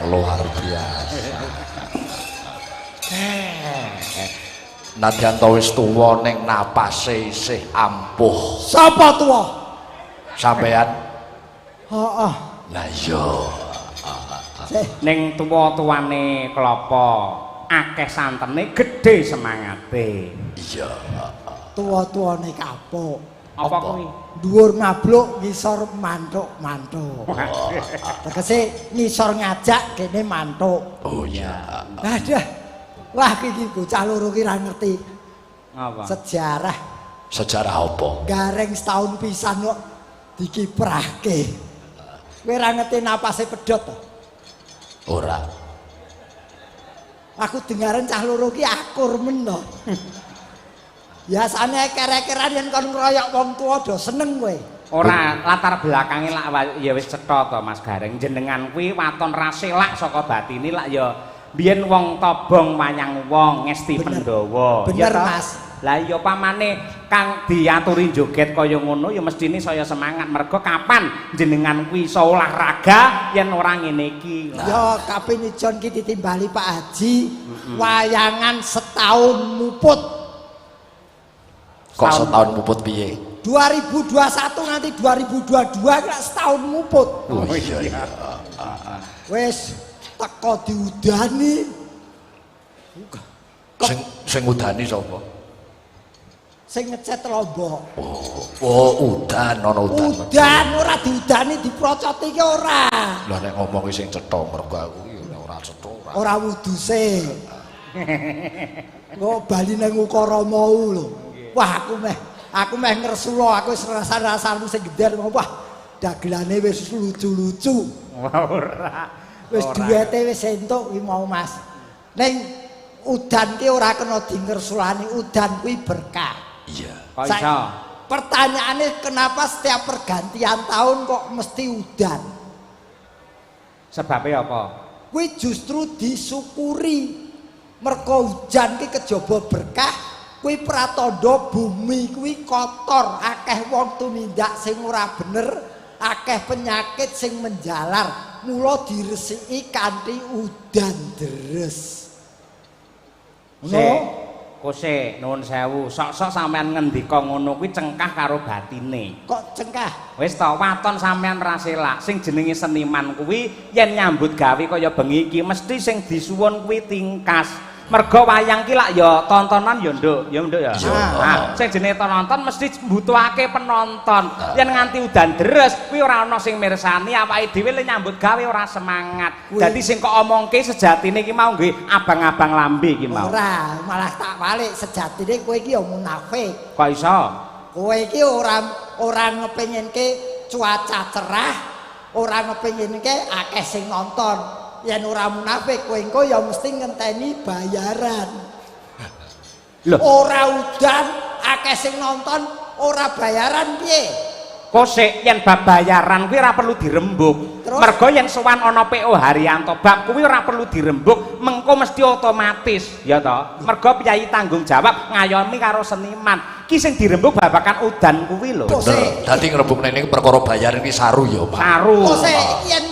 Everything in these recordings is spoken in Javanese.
Luar biasa. Nadyan to wis tuwa ning napase isih ampuh. Sapa tuwa? Sampean? Heeh. Lah iya. Ning tuwa-tuwane klapa akeh santene, gedhe semangate. Iya. Tuwa-tuwane kapuk. Apa kuwi? Dhuwur mabluk, ngisor mantuk-mantuk. Tegese ngisor ngajak, kene mantuk. Oh iya. Aduh. Wah, iki bocah loro ki ra ngerti Apa? sejarah. Sejarah apa? Gareng setahun pisan kok dikiprahke. Kowe ra ngerti napase pedhot to? Ora. Aku dengaren cah loro ki akur men to. Biasane eker-ekeran yen kon ngroyok wong tuwa do seneng kowe. Ora, latar belakange lak ya wis cetha to, Mas Gareng. Jenengan kuwi waton ra selak saka batine lak ya biyen wong tobong wayang wong ngesti Pandhawa. Bener, Ya toh? Mas. Lah iya, pamane kang diaturi joget kaya ngono ya mestine saya semangat, mergo kapan jenengan kuwi iso olahraga yen ora ngene iki. Ya kapinijon ki ditimbali Pak Haji, wayangan setahun muput. Kok setahun muput piye? 2021 nganti 2022 ki setahun muput. Oh iya iya. Wis teko diudani. Sing sing udani sapa? Sing ngecet lombok. Oh, udan, ana udan. Udan ora diudani, diprocoti ki ora. Lah nek ngomong sing cetha, mergo aku ki nek ora cetha ora. Ora wuduse. Kok bali nang ukara mau lho. Wah, aku meh ngresula, aku wis rasa-rasamu sing geder. Wah, dagelane wis lucu-lucu. Wah, ora. Wis Ora. duwete wis entuk kuwi mau, Mas. Ning udan ki ora kena dingresulani, udan kuwi berkah. Iya. Kok iso? Pertanyaannya, kenapa setiap pergantian tahun kok mesti udan? Sebabnya apa? Kuwi justru disyukuri. Mergo hujan ki kejaba berkah, kuwi pratandha bumi kuwi kotor, akeh wong tumindak sing ora bener, akeh penyakit sing menjalar. Mula diresiki kanthi udan deres. Sik. Ngono? Kose, nuwun sewu. Sok-sok sampean ngendika ngono kuwi cengkah karo batine. Kok cengkah? Wis to, waton sampean ra selak. Sing jenenge seniman kuwi yen nyambut gawe kaya bengi iki mesti sing disuwun kuwi tingkas. Mergo wayang ki lak ya tontonan ya, Nduk. Ya, Nduk, ya. Iya. Nah, sing jenenge tonton mesti mbutuhake penonton. Yen nganti udan deres kuwi ora ana sing mirsani, awake dhewe le nyambut gawe ora semangat. Dadi sing kok omongke sejatine iki mau nggih abang-abang lambe iki mau. Ora, malah tak walik, sejatine kowe iki ya munafik. Kok iso? Kowe iki ora ora ngepengenke cuaca cerah, ora ngepengenke akeh sing nonton. Yen ora munafik kowe engko ya mesti ngenteni bayaran. Loh. Ora udan, akeh sing nonton, ora bayaran piye? Kosek, yen bab bayaran kuwi ora perlu dirembuk. Terus? Mergo yen sowan ana PO Haryanto bab kuwi ora perlu dirembuk, mengko mesti otomatis, ya toh. Mergo piyayi tanggung jawab ngayomi karo seniman. Ki sing dirembuk babakan udan kuwi lho. Bener. Dadi ngrembug nene perkara bayar iki saru ya, Pak. Saru. Kosek, iki yen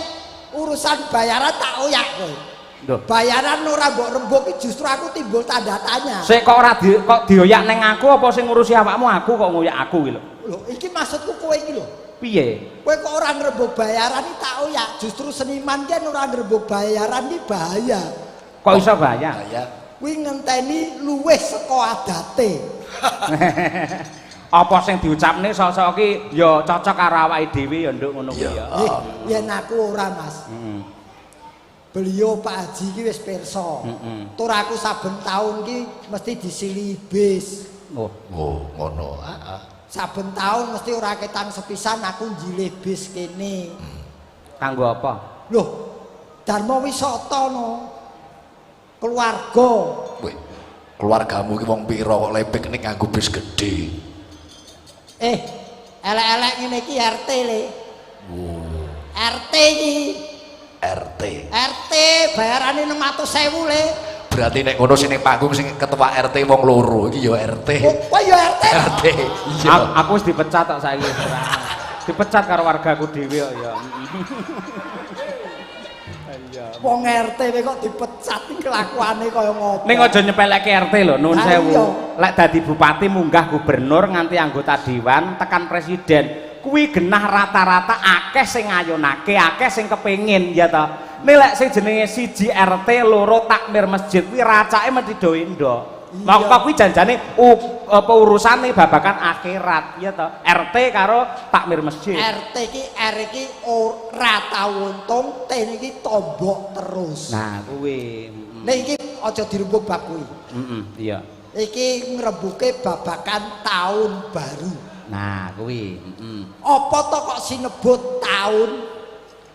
urusan bayaran tak oyak kowe. Lho. Bayaran ora mbok rembug iki justru aku timbul tanda tanya. Sik, kok ora di, kok dioyak ning aku, apa sing ngurusi awakmu aku kok ngoyak aku iki lho? Lho, iki maksudku kowe iki lho. Piye? Kowe kok ora ngrembug bayaran iki tak oyak. Justru seniman ki ora ngrembug bayaran iki bahaya. Kok iso bahaya? Bahaya. Kuwi ngenteni luwih saka adate. Apa sing diucapne sok-sok ki ya cocok karo awake dhewe ya, Nduk, ngono kuwi ya. Eh, yen aku ora, Mas. Beliau Pak Haji ki wis pirsa. Tur aku saben taun ki mesti disilihi bis. Oh. Oh, ngono. Heeh. Saben taun mesti ora ketang sepisan aku njilih bis kene. Kanggo apa? Loh, Dharma wisata no. Keluarga. Wih, keluargamu ki wong pira kok le piknik nganggo bis gedhe? Eh, elek-elek ngene iki RT le. Oh, RT iki. RT. RT bayarane 600.000 le. Berarti nek ngono sing ning panggung sing ketua RT wong loro iki ya RT. Oh, kowe ya RT. RT. Iya. Aku wis dipecat kok saiki. Dipecat karo wargaku dhewe kok ya. Wong RT we kok dipecat iki kelakuane kaya ngopo. Ning aja nyepelekke RT lho, nuwun Ah, sewu. iya. Lek dadi bupati munggah gubernur nganti anggota dewan tekan presiden, kuwi genah rata-rata akeh sing ngayunake, akeh sing kepengin ya to. Ning lek sing jenenge siji RT loro takmir masjid kuwi racake mesti do endo. Iya. Mongko kuwi janjane apa urusane babagan akhirat ya to. RT karo takmir masjid. RT ki R iki ora tau untung, T niki tombok terus. Nah, kuwi. Nek iki aja dirembug bab kuwi. Heeh, iya. Iki ngrembuke babagan tahun baru. Nah, kuwi. Heeh. Apa to kok sinebut tahun?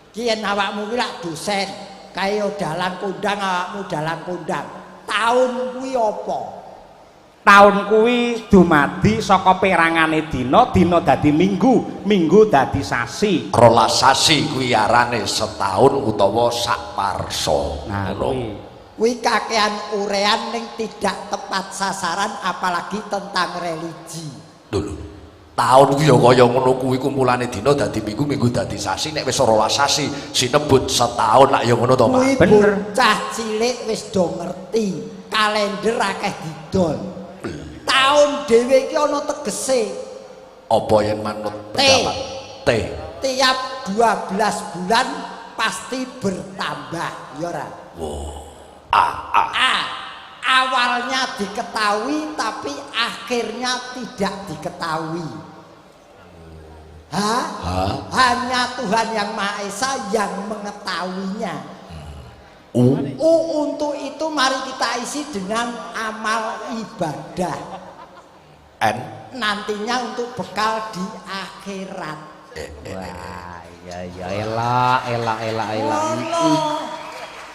Ki yen awakmu kuwi lak dosen, kae yo dalang kondang awakmu dalang kondang. Tahun kuwi apa? Taun kuwi dumadi saka perangane dina, dina dadi minggu, minggu dadi sasi. 12 sasi kuwi arane setahun utawa sak parsa. Nah, Ngono. kuwi. Kuwi kakean urean ning tidak tepat sasaran apalagi tentang religi. Lho lho. Taun kuwi ya kaya ngono kuwi kumpulane dina dadi minggu, minggu dadi sasi, nek wis 12 sasi sinebut setahun lak ya ngono to, Mas. Kuwi Bener. bocah cilik wis do ngerti, kalender akeh didol. Taun dhewe iki ana tegese. Apa yen manut T. pendapat T? Tiap 12 bulan pasti bertambah, ya ora? A A. A. Awalnya diketahui tapi akhirnya tidak diketahui. H. H. Hanya Tuhan Yang Maha Esa yang mengetahuinya. U. U untuk itu mari kita isi dengan amal ibadah. N. Nantinya untuk bekal di akhirat. Wah, iya iya elak elak elak elak. Ngono.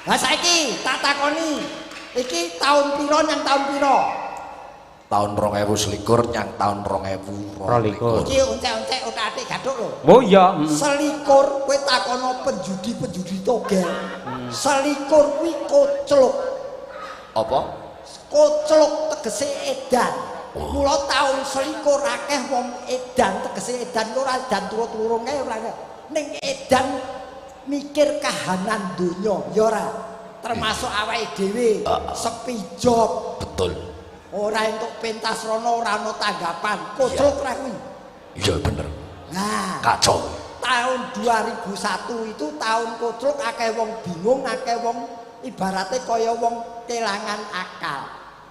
Lah saiki tak takoni. Iki tahun piro nyang tahun piro? Tahun 2021 nyang tahun 2022. Iki oncek-oncek otak-atik gathuk lho. Oh iya. Selikur kowe takono penjudi-penjudi togel. Selikur kuwi kocluk. Apa? Kocluk tegese edan. Mula tahun selikur akeh wong edan, tegese edan ora edan turu-turu kae ora. Ning edan mikir kahanan donya, ya ora. Termasuk awake dhewe, sepi job, Betul. ora entuk pentas rono, ora ana tanggapan. Kocluk ra kuwi. Iya bener. Nah, Kacau. tahun 2001 itu tahun kocluk, akeh wong bingung, akeh wong ibarate kaya wong kelangan akal.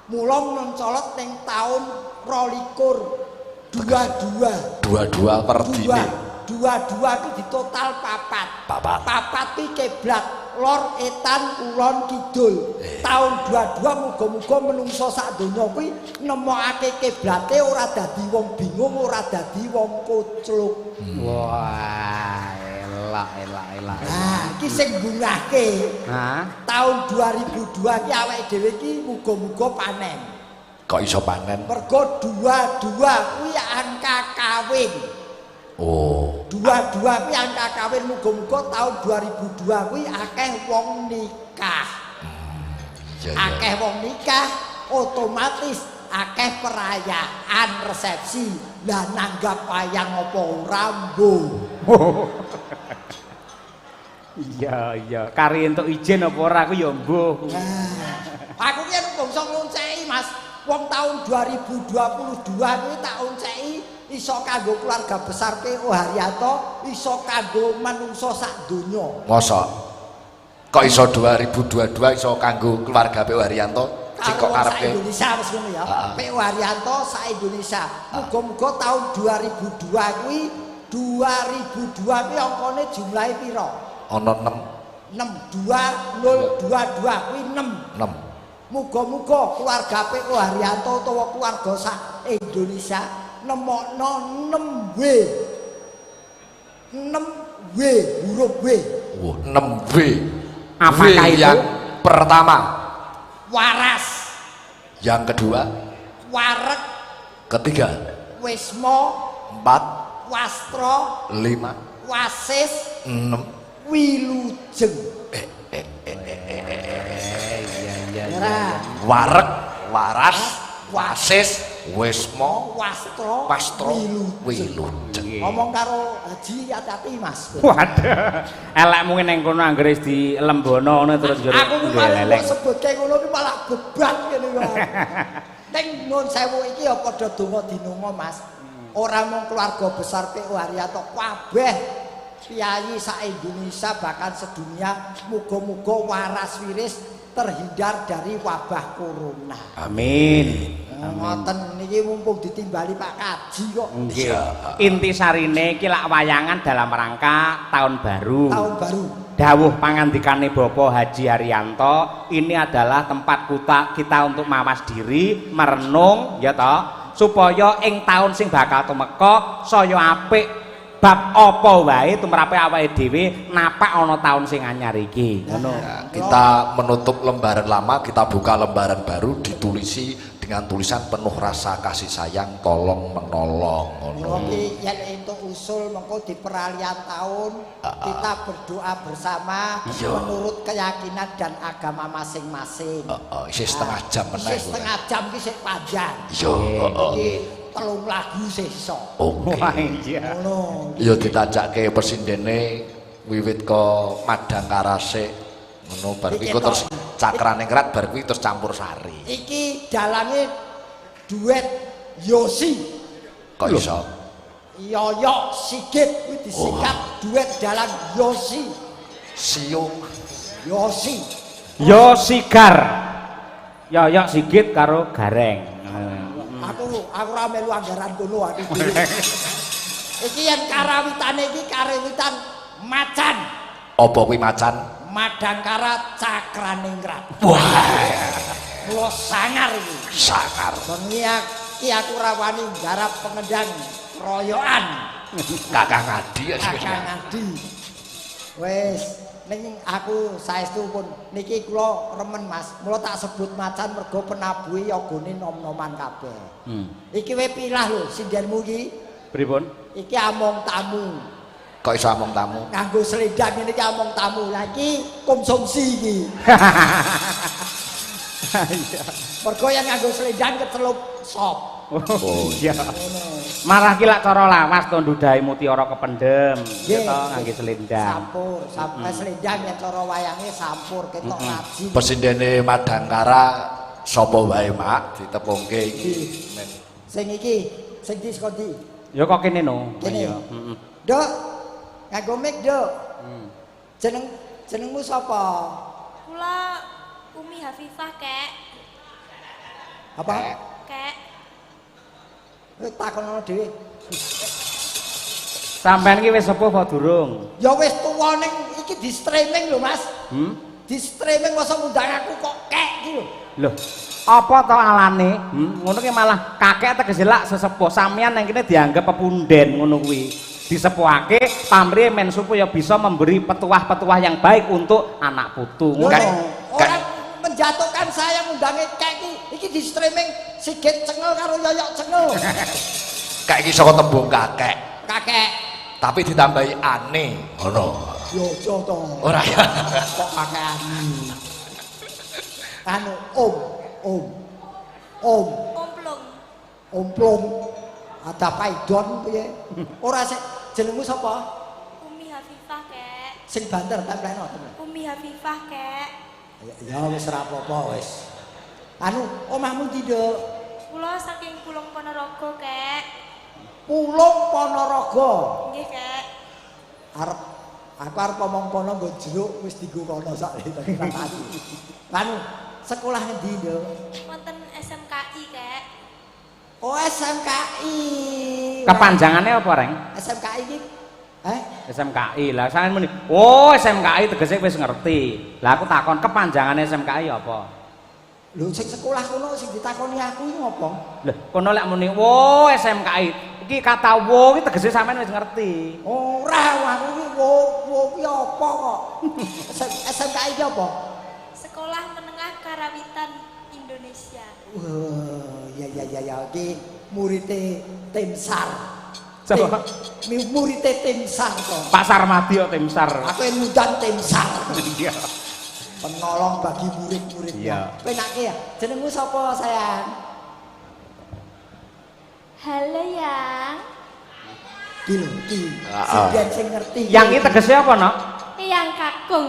Mula mencolot ning tahun 22 22. Dua-dua per Dua, dine. dua-dua itu di total papat. Papat. Papat ki kiblat lor, etan, kulon, kidul. Tahun 22 muga-muga menungso sak donya kuwi nemokake kiblate ora dadi wong bingung, ora dadi wong kocluk. Wah, elak elak elak. Nah, iki sing bungahke. Hah? Tahun 2002 ki awake dhewe iki muga-muga panen. Kok iso panen? Mergo 22 kuwi angka kawin. Oh. 22 kuwi angka kawin, muga-muga tahun 2002 kuwi akeh wong nikah. Iya, iya. Akeh wong nikah otomatis akeh perayaan resepsi. Lah nanggap wayang apa ora mbuh. Iya iya, kari entuk izin apa ora aku ya mbuh. Nah, aku ki yen bangsa ngonceki Mas, wong tahun 2022 kuwi tak onceki iso kanggo keluarga besar PO Haryanto, iso kanggo manungsa sak donya. Mosok? Kok iso 2022 iso kanggo keluarga PO Haryanto? Sing kok Karo wong sak karepe? Indonesia wis ngono ya. Heeh. PO Haryanto sak Indonesia. Muga-muga tahun 2002 kuwi 2002 kuwi angkane jumlahe pira? Ana 6. 6 2 0 2 2 kuwi 6. 6. Muga-muga keluarga PO Haryanto utawa keluarga sak Indonesia nemokno 6 W. 6 W huruf W. Wah, 6 W. Apakah W itu? yang pertama, Waras, yang kedua, wareg, ketiga, wisma, 4, wastra, 5, wasis, 6. wilujeng. Iya iya iya. Ora. Wareg, waras, wasis, Wisma Wastra Wastra Wilujeng. Wilujeng. Ngomong karo Haji hati-hati, Mas. Waduh. Elekmu ning kono anggere wis dilembono ngono terus njur Aku ku malah leleng. mbok sebutke ngono ki malah beban ngene kok. Ning nun sewu iki ya padha donga dinonga, Mas. Ora mung keluarga besar PO Haryanto, kabeh piyayi sak Indonesia bahkan sedunia muga-muga waras wiris terhindar dari wabah corona. Amin. Ngoten niki mumpung ditimbali Pak Kaji kok. Nggih. Intisarine iki lak wayangan dalam rangka tahun baru. Tahun baru. Dawuh pangandikane Bapak Haji Haryanto, ini adalah tempat kita untuk mawas diri, merenung, ya toh, supaya ing taun sing bakal tumeka saya apik bab apa wae tumrape awake dhewe napak ana taun sing anyar iki. Ngono. Ya, kita menutup lembaran lama, kita buka lembaran baru ditulisi dengan tulisan penuh rasa kasih sayang, tolong menolong ngono. Mula ki yen entuk usul mengko di peralihan tahun kita berdoa bersama menurut keyakinan dan agama masing-masing. Heeh, isih setengah jam meneh. Isih setengah jam ki sik panjang. Iya, heeh. Iki 3 lagu sih iso. Oke. Wah, iya. Ngono. Ya ditacake presindene wiwit ke Madangkara sik ngono bar kuwi Iki kok terus tok. Cakraningrat bar kuwi terus campur sari. Iki dalange duet Yosi. Kok iso? Yoyok Sigit kuwi disingkat duet dalang Yosi. Siung. Yosi. Yo Sigar. Yoyok Sigit karo Gareng. Aku ora melu anggaran kono aku. Iki yen karawitane iki karawitan macan. Apa kuwi macan? Madangkara Cakraningrat. Wah, Mula sangar iki. Sangar. Bengi iki aku ora wani nggarap pengendang royokan. Kakang Adi ya sing Kakang Adi. Wis, ning aku saestu pun niki kula remen, Mas. Mula tak sebut macan mergo penabuhe yogane nom-noman kabeh. Iki we pilah lho sindenmu iki. Pripun? Iki among tamu. Kok iso among tamu? Nganggo selendang ngene iki among tamu. Lah iki konsumsi iki. Mergo yang nganggo selendang kecelup sop. Oh iya. Malah ki lak cara lawas to ndudahe mutiara kependem, ya to ngangge selendang. Sampur, sampai selendang yen cara wayange sampur ketok rajin. Presindene Madangkara sapa wae, Mak, ditepungke iki. Men. Sing iki, sing di saka ndi? Ya kok kene no. Kene. Iya, heeh. Nduk, nganggo mic, Nduk. Jenengmu sapa? Kula Umi Hafifah, Kek. Apa? Kek. Kowe takonono dhewe. Sampeyan ki wis sepuh apa durung? Ya wis tuwa ning iki di streaming lho, Mas. Hmm? Di streaming masa ngundang aku kok kek iki lho. Loh, apa to alane? Ngono ki malah kakek tegese lak sesepuh. Sampeyan nang kene dianggep pepunden ngono kuwi. Disepuhake pamrih men supaya bisa memberi petuah-petuah yang baik untuk anak putu. Ngono. Orang menjatuhkan saya ngundange kek iki. Iki di streaming Sigit Cengel karo Yoyok Cengel. Kek iki saka tembung kakek, Kakek. tapi ditambahi ane. Ngono. Yo aja to. Ora ya. Kok kakean. Anu om, om. Om, Omplung. omplung. Ada paidon piye? Ora sik jenengmu sapa? Umi Hafifah, Kek. Sing banter templeno temen. Umi Hafifah, Kek. Ya wis ora apa-apa wis. Anu omahmu ndi, Nduk? Kula saking Pulung Ponorogo, Kek. Pulung Ponorogo. Nggih, Kek. Arep aku arep ngomong kono nggo jeruk wis dienggo kono sak tadi. Anu sekolah ngendi, Nduk? Wonten SMKI, Kek. Oh, SMKI. Kepanjangannya apa, Reng? SMKI iki eh SMKI. Lah sampeyan muni, "Oh, SMKI tegese wis ngerti." Lah aku takon kepanjangane SMKI apa? Lho sing sekolah kono sing ditakoni aku iki ngopo? Lho, kono lek muni, "Oh, SMKI." Iki kata wo iki tegese sampeyan wis ngerti. Ora, aku iki wo wo kuwi apa kok? SMKI iki apa? Sekolah Menengah Karawitan Indonesia. Wah, ya ya ya ya iki murite tim SAR. Coba. Murite tim SAR kok. Pak Sarmadi kok tim SAR. Aku yang ngundang tim SAR. Iya. Penolong bagi murid-muridnya. Iya. Penake ya. Jenengmu sapa, sayang? Halo Yang. Ki lho, ki. Sing biyen sing ngerti. Yang iki tegese apa, Nok? Yang kakung.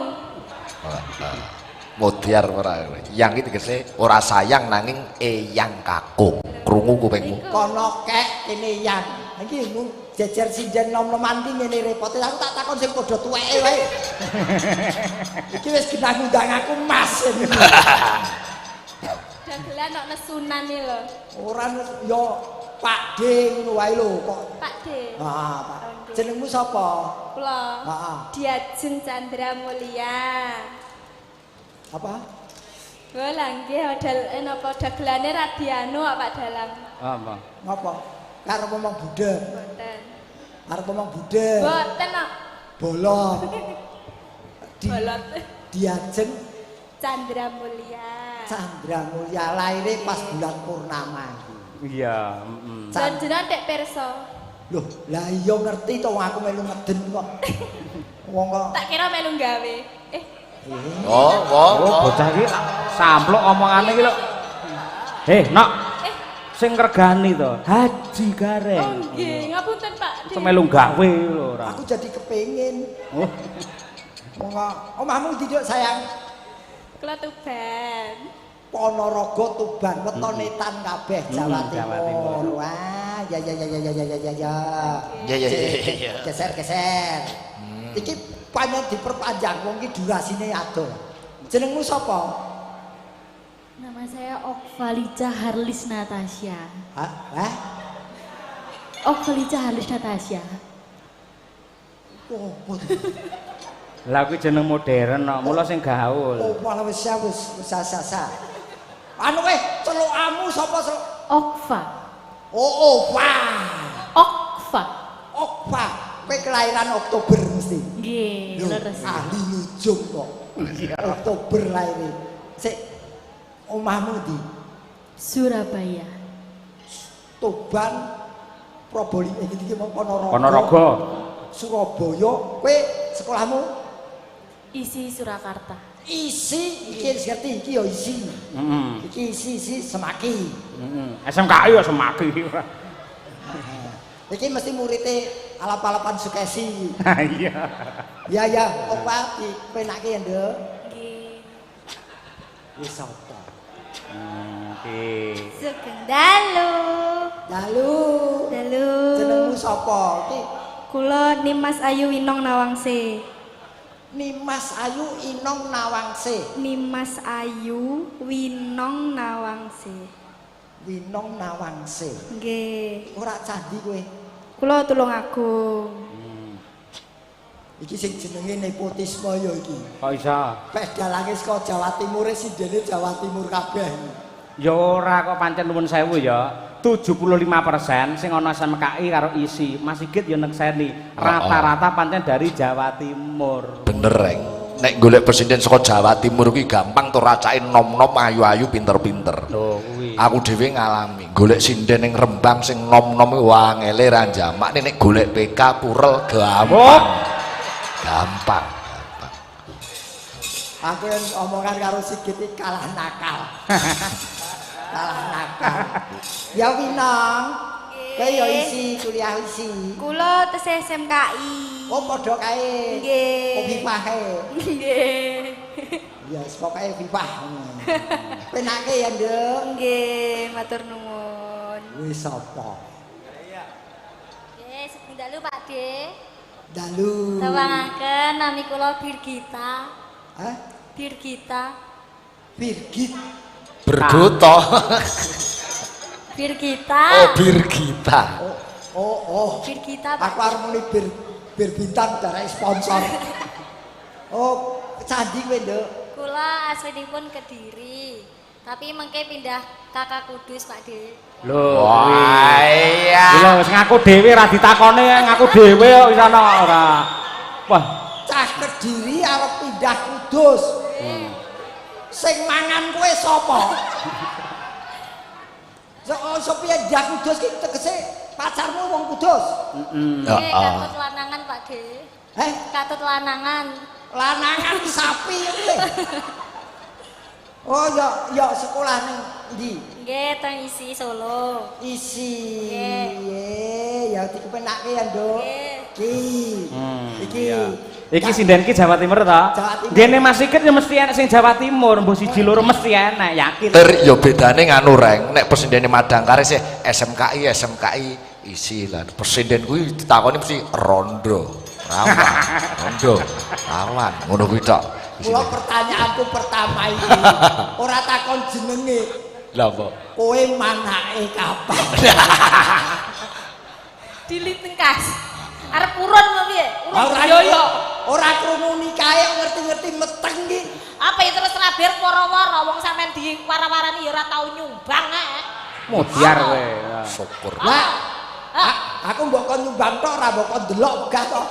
Modiar ora. Yang iki tegese ora sayang nanging eyang kakung. Krungu kupingmu. Kono kek kene yang. Iki mung jejer sinden nom-noman ki ngene repote. Aku tak takon sing padha tuweke wae. Iki wis genah ngundang aku Mas. Dagelan kok nesunan iki lho. Ora yo Pak D ngono wae lho kok. Pak D. Ah, Pak. Jenengmu sapa? Kula. Heeh. Diajeng Chandra Mulia. Apa? Wah, nggih model napa dagelane Radiano kok Pak Dalang. Apa? Ngapa? Arep ngomong budek. Mboten. Arep ngomong budek. Mboten kok. Bolot. Bolot. Diajeng Chandra Mulia. Chandra Mulya lahire pas bulan purnama. Iya, heeh. Lan jenengan tek pirsa. Loh, lah iya ngerti to wong aku melu ngeden kok. Wong kok. Tak kira melu gawe. Oh, oh, Oh, bocah iki sampluk omongane iki lho. Heh, Nok. Sing ngregani to, Haji Gareng. Oh nggih, ngapunten Pak. Iso melu gawe lho ora. Aku jadi kepengin. Oh. Wong kok omahmu ndi, Duk, sayang? Kula Tuban. Ponorogo Tuban weton etan kabeh Jawa Jawa Timur. Timur. Wah, ya ya ya ya ya ya ya ya. Ya ya ya ya. Geser geser. Iki panjang diperpanjang wong iki durasine adoh. Jenengmu sapa? Nama saya Okvalica Harlis Natasha. Hah? Hah? Okvalica Harlis Natasha. Opo? Lah kuwi jeneng modern kok, mula sing gaul. Oh, malah wis wis sasa. Anu kowe celukamu sapa celuk? Okva. Oh, Okva. Okva. Okva. Kowe kelahiran Oktober mesti. Nggih, leres. Ahli nujum kok. Oktober lahire. Sik omahmu ndi? Surabaya. Tuban, Probolinggo iki iki mau Ponorogo. Ponorogo. Surabaya. Kowe sekolahmu Isi Surakarta. Isi iki wis ngerti iki ya isi. Heeh. Iki isi semaki. Heeh. SMKI ya semaki. Iki mesti murite alap-alapan Sukesi. Iya. Ya ya, opa dipenake ya, Nduk. Nggih. Wis sapa? Oke. Sugeng dalu. Dalu. Dalu. Jenengmu sapa? Iki Kula Nimas Ayu Winong Nawangse. Nimas Ayu Inong Nawangse. Nimas Ayu Winong Nawangse. Winong Nawangse. Nggih. Ora candi kowe. Kula Tulungagung. Iki sing jenenge nepotisme ya iki. Kok iso? Peh dalange saka Jawa Timur sindene Jawa Timur kabeh. Ya ora kok pancen nuwun sewu ya. 75% sing ana SMKI karo ISI, Mas Sigit ya nekseni. Rata-rata pancen dari Jawa Timur. Bener, Reng. Nek golek presiden saka Jawa Timur kuwi gampang to racake nom-nom ayu-ayu pinter-pinter. Lho kuwi. Aku dhewe ngalami golek sinden ning Rembang sing nom-nom kuwi wangele ra jamak nek golek PK purel gampang. Gampang, gampang. Aku yang omongan karo Sigit iki kalah nakal. Kalah nakal. Ya Winong, kowe ya isi kuliah isi. Kula tesih SMKI. Oh padha kae. Nggih. Oh Vivah kae. Nggih. Ya pokoke Vivah. Penake ya, Nduk. Nggih, matur nuwun. Wis sapa? Nggih, sugeng dalu Pak De. Dalu. Tewangaken nami kula Birgita. Hah? Birgita. Birgit. Bergoto. Birgita. Oh, Birgita. Oh, oh, oh. Birgita Pak. Aku arep muni bir bintang darek sponsor. Oh, candi kowe, Nduk. Kula aslinipun Kediri. Tapi mengke pindah Kakak Kudus Pak De. Lho Wah, iya. Lho wis ngaku dhewe ra ditakone ngaku dhewe kok wis ana ora. Wah, Cah Kediri arep pindah Kudus. Sing mangan kowe sapa? So piye pindah Kudus ki tegese pacarmu wong Kudus. heeh. Nggih, katut lanangan Pak De. Heh, Katut lanangan. lanangan sapi kowe. Oh ya ya sekolah ning ndi? Nggih, teng ISI Solo. Isi. Nggih. Ye, ya dikepenake ya, Nduk. Nggih. Iki. Iki. Iya. Iki sinden ki Jawa Timur ta? Jawa Timur. Dene Mas Sigit ya mesti enek sing Jawa Timur, mbuh siji loro mesti enek, yakin. Ter ya bedane nganu Reng, nek presindene Madangkara sih SMKI SMKI isi lah. Presiden kuwi ditakoni mesti rondo, rawan, rondo, rawan, ngono kuwi tok. Kula pertanyaanku pertama iki ora takon jenenge, Lah apa? kowe manake kapan? Dilitengkas. Arep urun apa piye? Urun. Ora Yo yo. Ora krungu nikahe ngerti-ngerti meteng iki. Apa ya terus rabir woro-woro wong sampean diwara-warani ya ora tau nyumbang eh. Mudiar kowe. Syukur. Lah, aku mbok kon nyumbang tok ora mbok kon delok wegah to.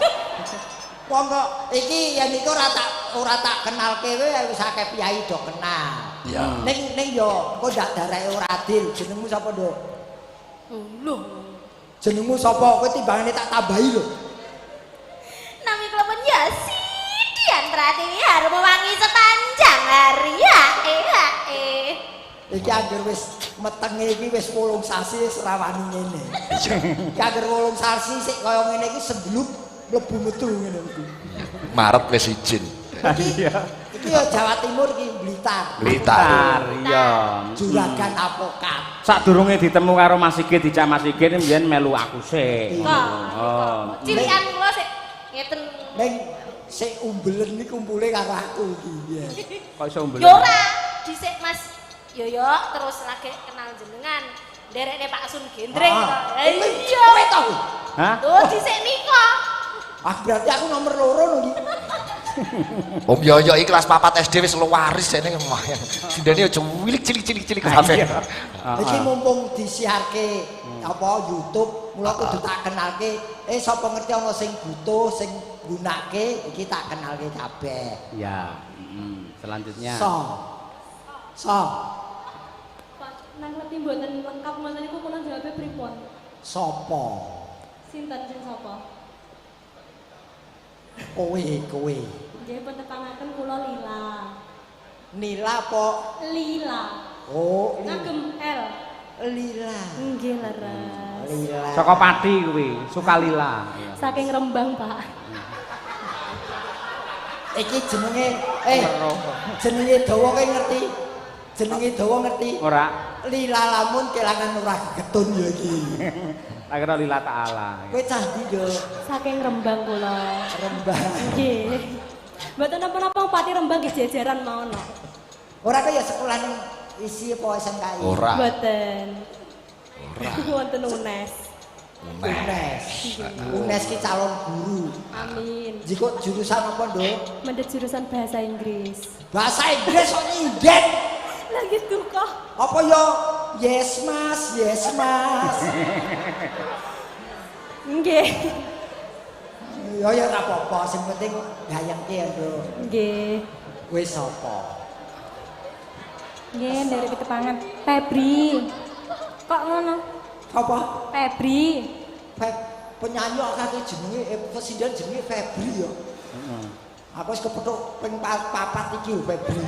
Wong kok iki yen iku ora tak kenalke kowe wis akeh piyai do kenal. Ya. Ning ning yo engko ndak dareke ora adil. Jenengmu sapa, Nduk? Lho. Jenengmu sapa? Kowe timbangane tak tambahi lho. Nami kula pun Yosi Dian Pratiwi harum wangi sepanjang hari ya eh. Iki angger wis metenge iki wis 8 sasi wis ora wani ngene. Iki angger 8 sasi sik kaya ngene iki sebelum mlebu metu ngene iki. Maret wis izin. Iki ya Jawa Timur iki Blitar. Blitar. Iya. Juragan apokat. Sadurunge ditemu karo Mas Sigit, dijak Mas Sigit mbiyen melu aku sik. Kok. Oh. Cilikan kula sik ngeten. Ning sik umbelen iki kumpule karo aku iki biyen. Kok iso umbelen? Yo ora, dhisik Mas Yoyo terus lagi kenal jenengan. Nderekne Pak Sun Gendreng to. Ah. Iya. Kowe tau? Hah? Lho dhisik nika. Ah berarti aku nomor loro lho iki. Om Yoyo iki kelas 4 SD wis luwaris jane lumayan. Sindene yo cilik cilik cilik cilik kabeh. Iki mumpung disiarke apa YouTube, mula kudu tak kenalke. Sapa ngerti ana sing butuh, sing nggunake, iki tak kenalke kabeh. Ya. Selanjutnya. So. So. Pak, nang ngerti mboten lengkap ngoten niku kula jawabe pripun? Sapa? Sinten sing sapa? Kowe, kowe. Nggih pun tepangaken kula Lila. Nila apa? Lila. Oh, Lila. Ngagem L. Lila. Nggih leres. Lila. Saka Pati kuwi, Sukalila. Saking Rembang, Pak. Iki jenenge jenenge dawa kowe ngerti? Jenenge dawa ngerti? Ora. Lila lamun kelangan ora getun ya iki. Tak kira Lila Ta'ala. Kowe cah ndi, Nduk? Saking Rembang kula. Rembang. Nggih. Mboten napa-napa Pati Rembang nggih jejeran mawon kok. Ora kaya sekolah ning isi apa SMKI? Ora. Mboten. Ora. Wonten UNES. UNES. UNES ki calon guru. Amin. Jiko jurusan apa, Nduk? Mendhet jurusan bahasa Inggris. Bahasa Inggris kok nyinden. Lah gitu kok. Apa yo? Yes, Mas. Yes, Mas. Nggih. Ya ya ora apa-apa, sing penting gayengke ya, Nduk. Nggih. Kowe sapa? Nggih, nderek pitepangan. Febri. Kok ngono? Apa? Febri. Penyanyi kok kate jenenge presiden jenenge Febri ya. Heeh. Aku wis kepethuk ping papat iki lho Febri.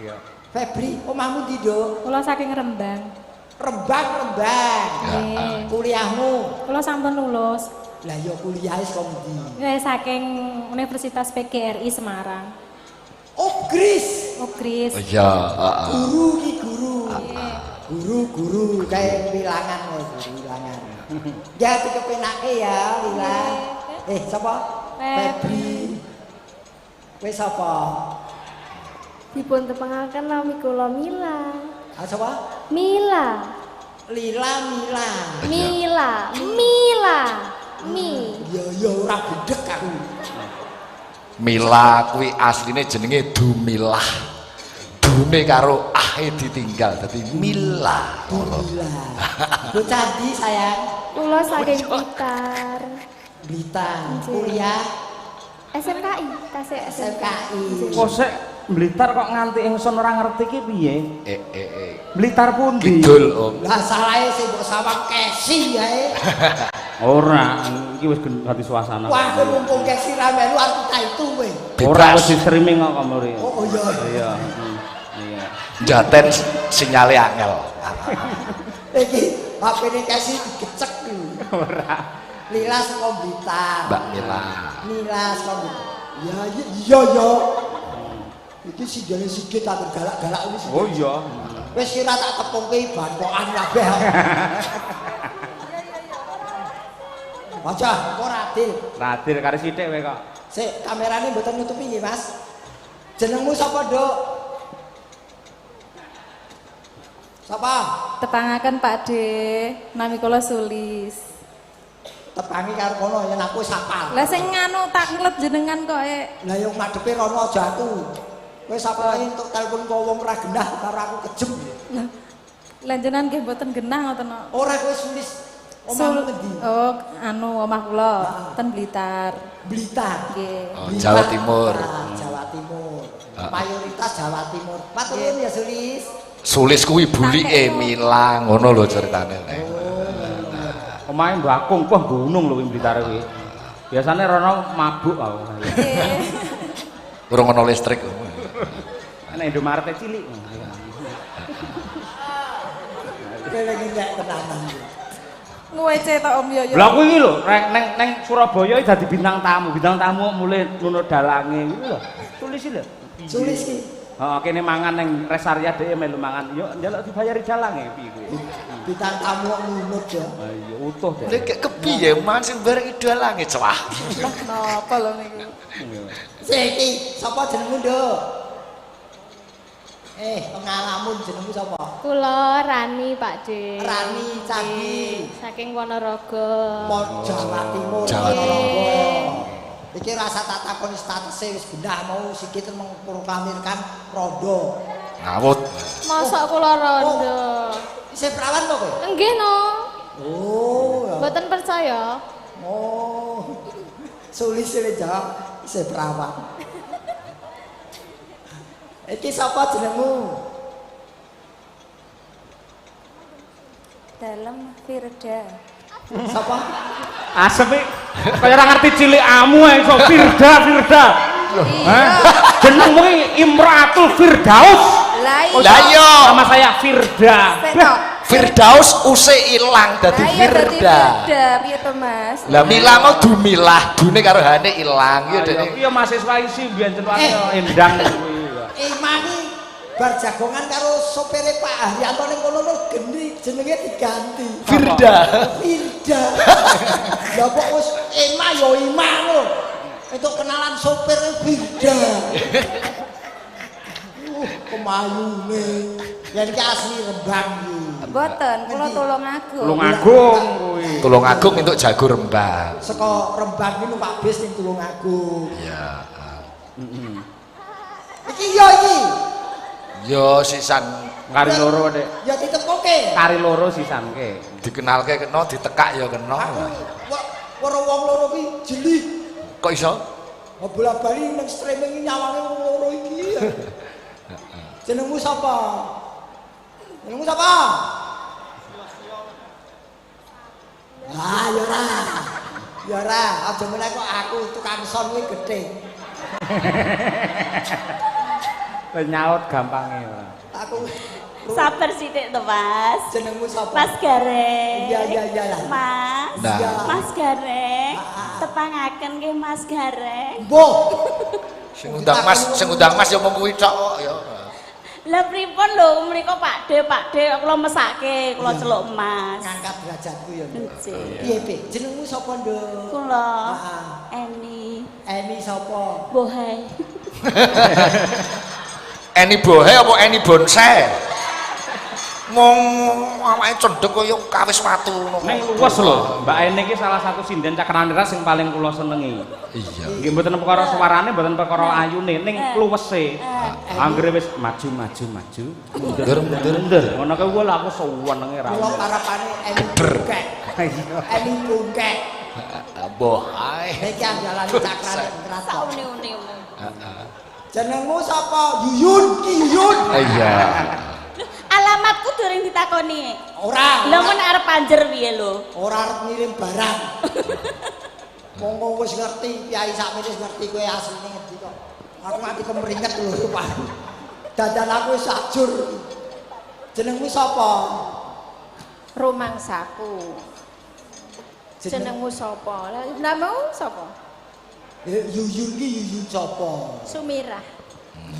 Iya. Febri, omahmu ndi, Nduk? Kula saking Rembang. Rembang, Rembang. Nggih. Kuliahmu? Kula sampun lulus. Lah ya kuliahe saka ndi? Nggih, saking Universitas PGRI Semarang. Oh, Gris. Oh, Gris. Iya, heeh. Guru ki guru. Guru-guru kayak wilangan kae, guru wilangan. Ya dikepenake ya, Lila. Sapa? Febri. Kowe sapa? Dipun tepangaken nami kula Mila. Ah sapa? Mila. Lila Mila. Mila. Mila. Mi. Ya ya ora budhek aku. Mila kuwi asline jenenge Dumilah. Dune karo ahe ditinggal dadi Mila. Mila. Bocah ndi sayang? Kula saking Blitar. Blitar. Kuliah SMKI, tasik SMKI. Kok sik Blitar kok nganti ingsun ora ngerti ki piye? Blitar pundi? Kidul, Om. Lah salahe sing mbok sawang kesi yae. Ora, iki wis ganti suasana. Wah, kowe mumpung kesi ra melu aku tak itu kowe. Ora wis di streaming kok muri. Oh, iya. Iya. Iya. Jaten sinyale angel. Iki HP-ne Kesi digecek iki. Ora. Lila saka Blitar. Mbak Mila. Mila saka Blitar. Ya iya ya. Iki sindene Sigit tak galak-galak wis. Oh iya. Wis kira tak tepungke bathokan kabeh. Wajah kok adil. Radil karo sithik kowe kok. Sik, kamerane mboten nutupi nggih, Mas. Jenengmu sapa, Nduk? Sapa? Tepangaken Pak De, nami kula Sulis. Tepangi karo kono yen aku sapal. Lah sing nganu tak nglet jenengan kok e. Lah yo madhepe rono aja aku. Kowe sapa entuk telepon kok wong ora genah karo aku kejem. Lah jenengan nggih mboten genah ngoten kok. Ora kowe Sulis. Omahmu ngendi? Oh, anu omah kula ten Blitar. Blitar. Nggih. Oh, Jawa Timur. Jawa Timur. Mayoritas Jawa Timur. Matur nuwun ya Sulis. Sulis kuwi bulike Mila ngono lho ceritane. Oh. Omahe Mbah Kung wah gunung lho kuwi Blitar kuwi. Biasane rono mabuk aku. Urung ono listrik. Nek Indomaret cilik. Kowe nek tenanan. Ngwece ta Om Yoyo. Lah kuwi lho, neng neng Surabaya iki dadi bintang tamu mulih nunut dalange kuwi lho. Sulis lho. Sulis ki. Heeh, kene mangan neng rest area dhek melu mangan. Yo njaluk dibayari dalange piye kuwi. Bintang tamu kok nunut ya. Ha iya utuh deh. Lha kek kepiye mangan sing bareng dalange cewah. Lah napa lho niku. Sik iki sapa jenengmu, Nduk? Pengalamun jenengmu sapa? Kula Rani, Pak De. Rani Candi. Saking Ponorogo. Jawa Timur. Jawa Timur. Iki rasa tak takoni statuse wis genah mau Sigit mengproklamirkan rondo. Ngawut. Mosok kula rondo. Isih perawan to kowe? Nggih no. Oh. Mboten percaya. Oh. Sulis sing jawab isih perawan. Iki sapa jenengmu? Dalem Firda. Sapa? Asem iki kaya ora ngerti cilikamu ae iso Firda Firda. Hah? Jenengmu iki Imratul Firdaus. Lah iya. Nama saya Firda. Firdaus use ilang dadi Firda. Firda piye to Mas? Lah Mila mau dumilah, dune karo hane ilang ya dene. Iya mahasiswa isi mbiyen celukane endang kuwi. Imani bar jagongan karo sopire Pak Haryanto ning kono lho geni jenenge diganti. Firda. Firda. Lah kok wis Ema ya Ima lho. Entuk kenalan sopir Firda. Kemayune. Yen iki asli Rembang iki. Mboten, kula Tulungagung. Tulungagung kuwi. Tulungagung entuk jago Rembang. Saka Rembang iki numpak bis ning Tulungagung. Iya. Heeh. Iki yo iki. Yo sisan kari loro, Dik. Ya ditepoke. Kari loro sisanke. Dikenalke kena, ditekak ya kena. Aku weruh wong loro ki jeli. Kok iso? Bola-bali nang streaming nyawange wong loro iki. Jenengmu sapa? Jenengmu sapa? Ah, ya ora. Ya ora, aja meneh kok aku tukang son kuwi gedhe. Nyaut gampange ora. Aku sabar sithik to, Mas. Jenengmu sapa? Mas Gareng. Iya iya iya lah. Mas. Nah. Mas Gareng. Tepangaken nggih Mas Gareng. Mboh. Sing undang Mas ya mung kuwi tok kok ya. Lah pripun lho mriku Pak De, Pak De kula mesake, kula celuk Mas. Ngangkat derajatku ya. Nggih. Piye, piye? Jenengmu sapa, Nduk? Kula Eni. Eni sapa? Bohai. Eni Bohai apa Eni Bonsai? Wong awake cendhek kaya kawis watu ngono. Ning luwes lho, Mbak Eni iki salah satu sinden Cakranira sing paling kula senengi. Iya. Nggih mboten perkara suarane, mboten perkara ayune, ning luwese. Anggere wis maju maju maju, mundur mundur mundur. Ngono kuwi lho aku suwenenge ra. Kula parapane Eni Bungkek. Eni Bungkek. Bohai. Iki andalan Cakranira. Sauni-unimu. Heeh. Jenengmu sapa? Yuyun, Ki Yuyun. Iya. Alamatku durung ditakoni. Ora. Lha mun arep panjer piye lho? Ora arep ngirim barang. Monggo wis ngerti, piyai sakmene wis ngerti kowe asline ngendi kok. Aku nganti kemringet lho, Pak. Dandan aku wis ajur. Jenengmu sapa? Rumangsaku. Jenengmu sapa? Lah namamu sapa? Yuyun ki Yuyun sapa? Sumirah.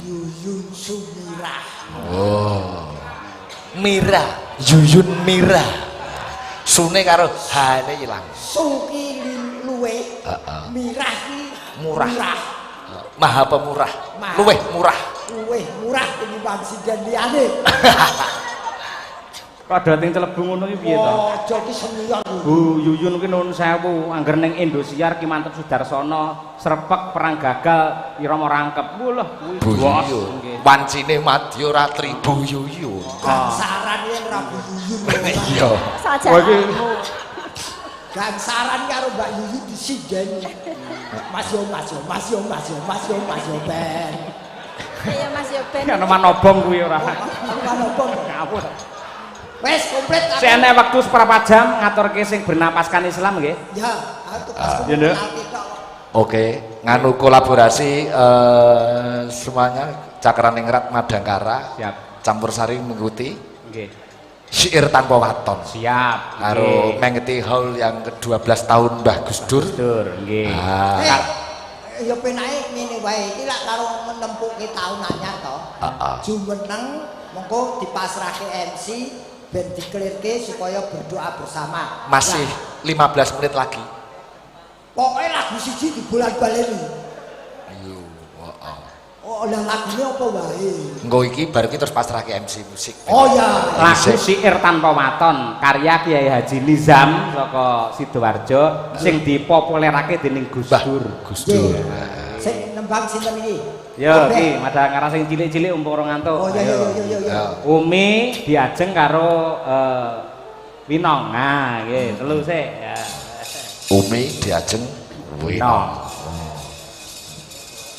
Yuyun Sumirah. Oh. Mira, Yuyun Mira. Sune karo hane ilang. Su ki luwe. Heeh. Mirah ki Murah. Maha pemurah. Luweh murah. Luweh murah tinimbang sinden liyane. Kok do ting celebu ngono ki piye to? Aja ki senior. Bu Yuyun ki nuwun sewu, angger ning Indosiar Ki Manteb Sudarsono, srepek perang gagal irama rangkep. Wulah kuwi Bu bos Yuyun. nggih. Wancine madya ratri Bu Yuyun. Gangsaran yen ora Bu Yuyun. Iya. Saja. Wah iki Gangsaran karo Mbak Yuyun disindeni. Mas yo mas yo mas yo mas yo mas yo mas yo ben. Ya Mas yo ben. ana manobong kuwi ora. Manobong. Ngawur. Wes komplit aku. Sik enek wektu seprapat jam ngaturke sing bernapaskan Islam nggih. Ya, aku pas Ya, Nduk. Oke, nganu kolaborasi semuanya Cakraningrat Madangkara. Siap. Campur sari mengikuti Nggih. syair tanpa waton. Siap. Karo Nggih. mengeti haul yang ke-12 tahun Mbah Gus Dur. Dur, nggih. Ah, Ya penake ngene wae iki lak karo menempukke taun anyar to. Heeh. Jumeneng mengko dipasrahke MC ben diklirke supaya berdoa bersama. Masih Lah, 15 menit lagi. Pokoknya lagu siji dibolan-baleni. Ayo, heeh. Oh, lah lagune apa wae? Engko iki baru iki terus pasrahke MC musik. Oh ya. Lagu Syair Tanpa Waton karya Kiai Haji Nizam saka Sidoarjo sing dipopulerake dening Gus Mbah Dur. Gus Dur. Sing nembang sinten iki? Yo Kabeh. iki Madangkara sing cilik-cilik umpung ora ngantuk. Oh iya iya iya iya iya. Ya. Umi diajeng karo Winong. Nah, nggih, telu sik. Ya. Umi diajeng Winong. Winong.